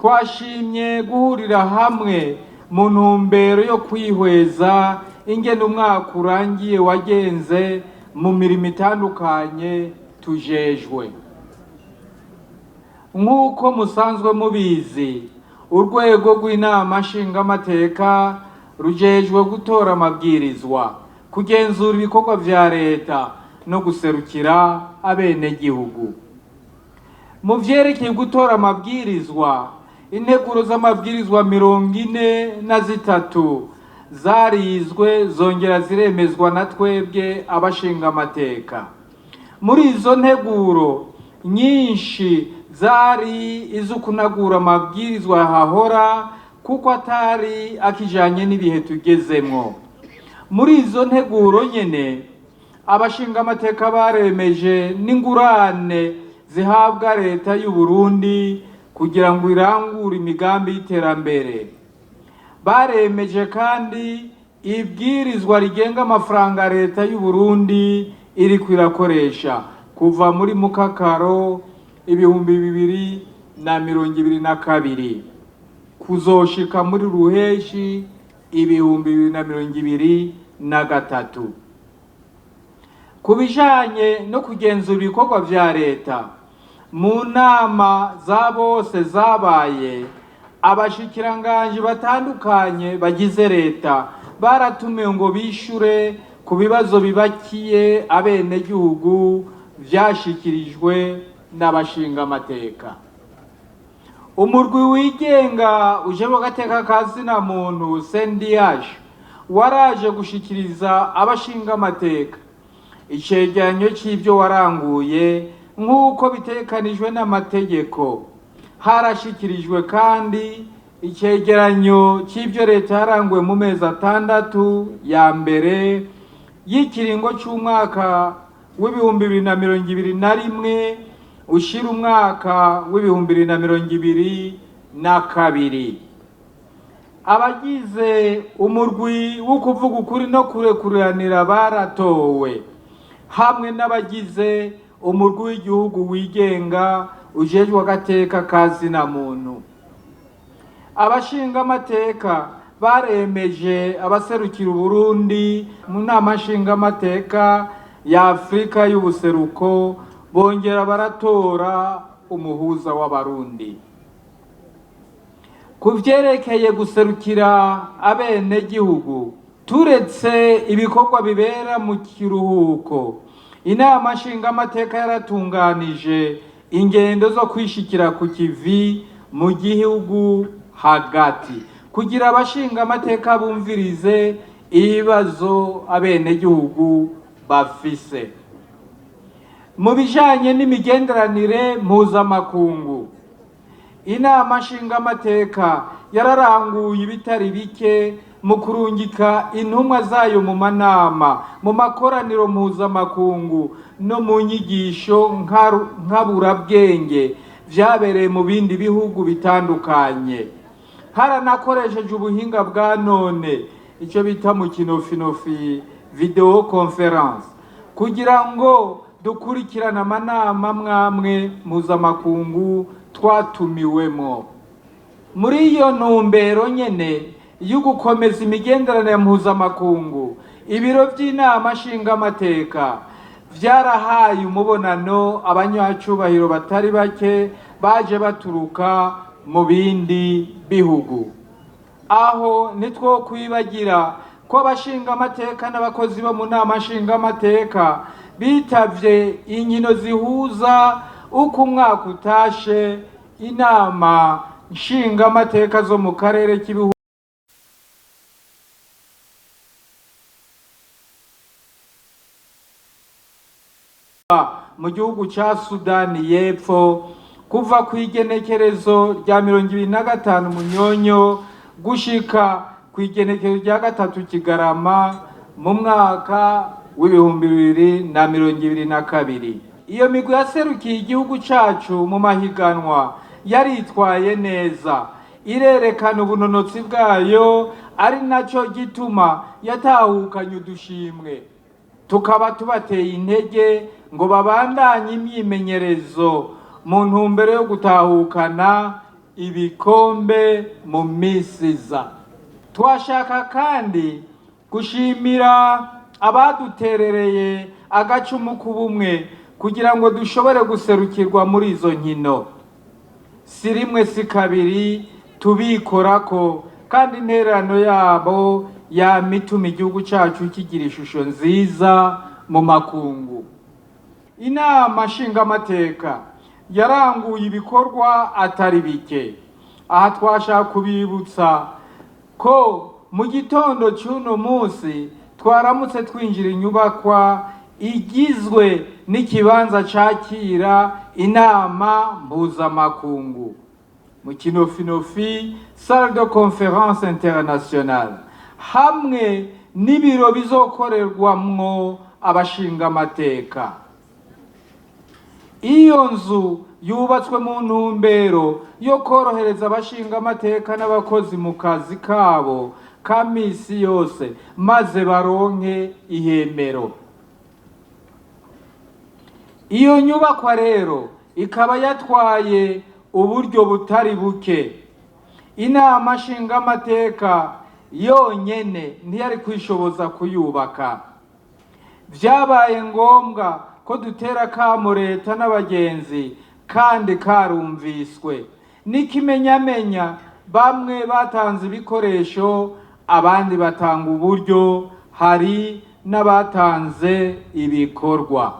Twashimye guhurira hamwe mu ntumbero yo kwihweza ingene umwaka urangiye wagenze mu mirimo itandukanye tujejwe. Nk'uko musanzwe mubizi, urwego rw'inama nshingamateka rujejwe gutora amabwirizwa, kugenzura ibikorwa vya leta no guserukira abenegihugu. Mu vyerekeye gutora amabwirizwa, integuro z'amabwirizwa 43 zarizwe zongera ziremezwa na twebwe abashingamateka. Muri izo nteguro nyinshi zari iz'ukunagura amabwirizwa yahahora kuko atari akijanye n'ibihe tugezemwo. Muri izo nteguro nyene abashingamateka baremeje n'ingurane zihabwa leta y'u Burundi kugira ngo irangure imigambi y'iterambere. Baremeje kandi ibwirizwa rigenga amafaranga leta y'u Burundi iriko irakoresha kuva muri mukakaro 2022 kuzoshika muri ruheshi 2023. Ku bijanye no kugenzura ibikorwa vya leta, mu nama za bose zabaye, abashikiranganji batandukanye bagize leta baratumiwe ngo bishure ku bibazo bibakiye abenegihugu vyashikirijwe n'abashingamateka. Umurwi wigenga ujejwe agateka ka zina muntu CNDH waraje gushikiriza abashingamateka icegeranyo c'ivyo waranguye nk'uko bitegekanijwe n'amategeko. Harashikirijwe kandi icegeranyo c'ivyo leta yaranguye mu mezi 6 ya mbere y'ikiringo c'umwaka w'2021 ushira umwaka w'2022. Abagize umurwi wo kuvuga ukuri no kurekuriranira baratowe hamwe n'abagize umurwi w'igihugu wigenga ujejwe agateka ka zina muntu. Abashingamateka baremeje abaserukira Uburundi mu nama nshingamateka ya Afrika y'ubuseruko, bongera baratora umuhuza w'Abarundi. Ku vyerekeye guserukira abenegihugu, turetse ibikorwa bibera mu kiruhuko, inama nshingamateka yaratunganije ingendo zo kwishikira ku kivi mu gihugu hagati kugira abashingamateka bumvirize ibibazo abenegihugu bafise. Mu bijanye n'imigenderanire mpuzamakungu, inama nshingamateka yararanguye ibitari bike mu kurungika intumwa zayo mu manama, mu makoraniro mpuzamakungu no mu nyigisho nkaburabwenge vyabereye mu bindi bihugu bitandukanye. Haranakoresheje ubuhinga bwa none, ico bita mu kinofinofi video conference, kugira ngo dukurikirane amanama mwamwe mpuzamakungu twatumiwemo. Muri iyo ntumbero nyene yo gukomeza imigenderanire mpuzamakungu, ibiro vy'inama nshingamateka vyarahaye umubonano abanyacubahiro batari bake baje baturuka mu bindi bihugu. Aho ntitwokwibagira ko abashingamateka n'abakozi bo mu nama nshingamateka bitavye inkino zihuza uko umwaka utashe inama nshingamateka zo mu karere k'ibihugu mu gihugu ca Sudani y'Epfo kuva kw'igenekerezo rya 25 Munyonyo gushika kw'igenekerezo rya 3 Kigarama mu mwaka w'2022. Iyo migwi yaserukiye igihugu cacu mu mahiganwa yaritwaye neza, irerekana ubunonotsi bwayo, ari naco gituma yatahukanye udushimwe. Tukaba tubateye intege ngo babandanye imyimenyerezo mu ntumbero yo gutahukana ibikombe mu minsi iza. Twashaka kandi gushimira abaduterereye agacumu k'ubumwe kugira ngo dushobore guserukirwa muri izo nkino. Si rimwe si kabiri tubikorako, kandi intererano yabo yama ituma igihugu cacu kigira ishusho nziza mu makungu. Inama nshingamateka yaranguye ibikorwa atari bike. Aha twashaka kubibutsa ko mu gitondo cy'uno munsi twaramutse twinjira inyubakwa igizwe n'ikibanza cakira inama mpuzamakungu mu kinofinofi, salle de conférence internationale, hamwe n'ibiro bizokorerwamwo abashingamateka. Iyo nzu yubatswe mu ntumbero yo korohereza abashingamateka n'abakozi mu kazi kabo ka misi yose, maze baronke ihemero. Iyo nyubakwa rero ikaba yatwaye uburyo butari buke. Inama nshingamateka yonyene ntiyari kwishoboza kuyubaka. Vyabaye ngombwa ko dutera akamo leta n'abagenzi, kandi karumviswe. N'ikimenyamenya, bamwe batanze ibikoresho, abandi batanga uburyo, hari n'abatanze ibikorwa.